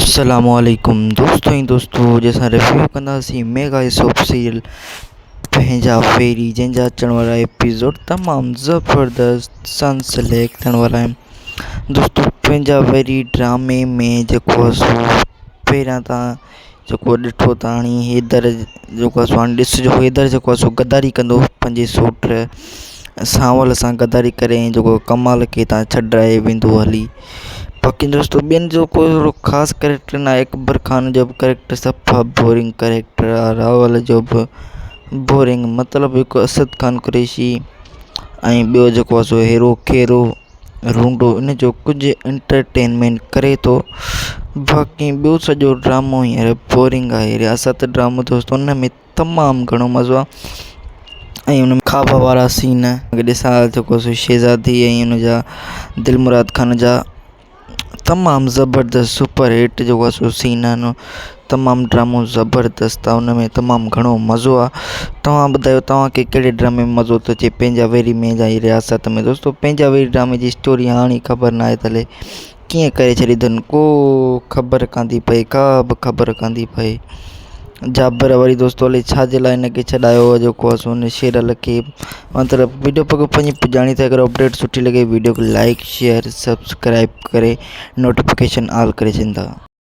السلام عليڪم دوستو ۽ دوستو اڄ اسان ريويو ڪنداسين ميگا سوپ سيريل پنهنجا ويري جنهن جا اچڻ وارا ايپيسوڊ تمام زبردست سن سليڪٽ ٿيڻ وارا آهن دوستو پنهنجا ويري ڊرامي ۾ جيڪو آهي سو پهريان تان جيڪو ڏٺو ته هاڻي حيدر جيڪو آهي سو هاڻي ڏسجو حيدر جيڪو آهي سو غداري ڪندو پنهنجي سوٽ سانول سان غداري ڪري ۽ جيڪو ڪمال کي هتان ڇڏائي ويندو هلي باقي دوستو ٻين جو ڪو اهڙو خاص ڪريڪٽر ناهي اڪبر خان جو به ڪريڪٽر صفا بورنگ ڪريڪٽر آهي راول جو به بورنگ مطلب هڪ اسد خان قريشي ۽ ٻيو جيڪو آهي سو هيرو ڪيرو رونڊو ان جو ڪجهه انٽرٽينمينٽ ڪري ٿو باقي ٻيو سڄو ڊرامو هينئر بورنگ آهي رياست ڊرامو دوستو ان ۾ تمام گهڻو مزو آهي ۽ ان ۾ خواب وارا سين ڏسان جيڪو سو شهزادي ۽ ان جا دلمراد خان جا تمام زبردست سپر هٽ جيڪو آهي سو سين آهن تمام ڊرامو زبردست آهي ان ۾ تمام گهڻو مزو آهي توهان ٻڌايو توهان کي ڪهڙي ڊرامي ۾ مزو ٿو اچي پنهنجا ويري ۾ يا هي رياست ۾ دوستو پنهنجا ويري ڊرامي جي اسٽوري هاڻي خبر ناهي ته الائي ڪيئن ڪري ڇڏي اٿن ڪو خبر ڪانه ٿي پئي ڪا به خبر ڪانه ٿي پئي جابر وري دوستو الائي ڇا جي لاء هن کي ڇڏايو هو جيڪو آهي سو هن شيرل کي مطلب وڊيو پنهنجي پڄاڻي تي اگر اپڊيٽ سٺي لڳي وڊيو کي لائڪ شيئر سبسڪرائب ڪري نوٽيفڪيشن آل ڪري ڇڏيندا.